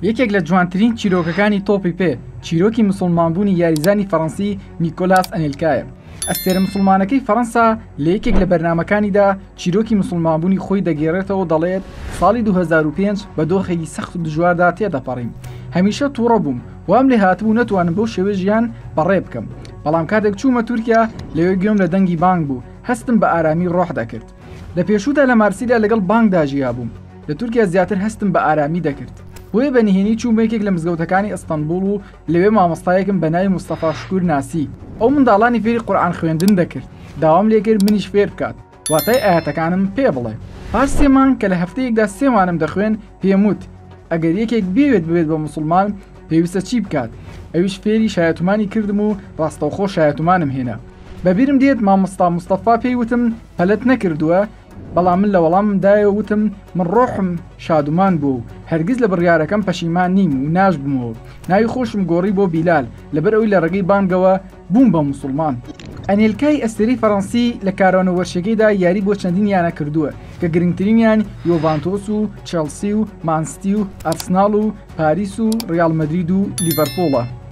یەکێک لە جوانترین چیرۆکەکانی تۆپی پێ، چیرۆکی مسوڵمانبوونی یاریزانی فەڕەنسی نیکۆلاس ئەنێلکایە. ئەستێرە مسوڵمانەکەی فەڕەنسا لە یەکێک لە بەرنامەکانیدا چیرۆکی مسوڵمانبوونی خۆی دەگێڕێتەوە و دەڵێت، ساڵی 2005 بە دۆخێکی سەخت و دژواردا تێدەپەڕیم. هەمیشە تووڕە بووم، وام لێ هاتبوو نەتوانم بەو شێوەیە ژیان بەڕێ بکەم. بەڵام کاتێک چوومە تورکیا، لەوێ گوێم لە دەنگی بانگ بوو، هەستم بە ئارامی ڕۆح دەکرد. لە پێشوودا لە مارسیلیا لەگەڵ بانگدا ژیابووم. لە تورکیا زیاتر هەستم بە ئارامی دەکرد. بۆیە بە نهێنی چوومە یەکێک لە مزگەوتەکانی ئەستەنبوڵ و لەوێ مامۆستایەکم بە ناوی مستەفا شکور ناسی. ئەو منداڵانی فێری قورئان خوێندن دەکرد. داوام لێکرد منیش فێر بکات. واتای ئایەتەکانم پێ بڵێ. پاش سێ مانگ کە لە هەفتەیەکدا سێ وانەم دەخوێند، پێم وت، ئەگەر یەکێک بیەوێت ببێت بە موسڵمان، پێویستە چی بکات؟ ئەویش فێری شایەتومانی کردم و ڕاستەوخۆ شایەتومانم هێنا. بە بیرم دێت مامۆستا مستەفا پێی وتم پەلەت نەکردووە؟ بەڵام من لە وەڵامم دایەوە وتم من ڕۆحم شادومان بووە و هەرگیز لە بڕیارەکەم پەشیمان نیم و ناشبمەوە. ناوی خۆشم گۆڕی بۆ بیلال، لەبەر ئەوەی لە ڕێگەی بانگەوە بووم بە موسڵمان. ئەنێلکای ئەستێرەی فەرەنسی لە کاروانە وەرشەکەیدا یاری بۆ چەندین یانە کردووە کە گرنگترینیان یۆڤانتۆس و چێڵسی و مانستی و ئەرسناڵ و پاریس و ڕیاڵ مەدرید و لیڤەرپوڵە.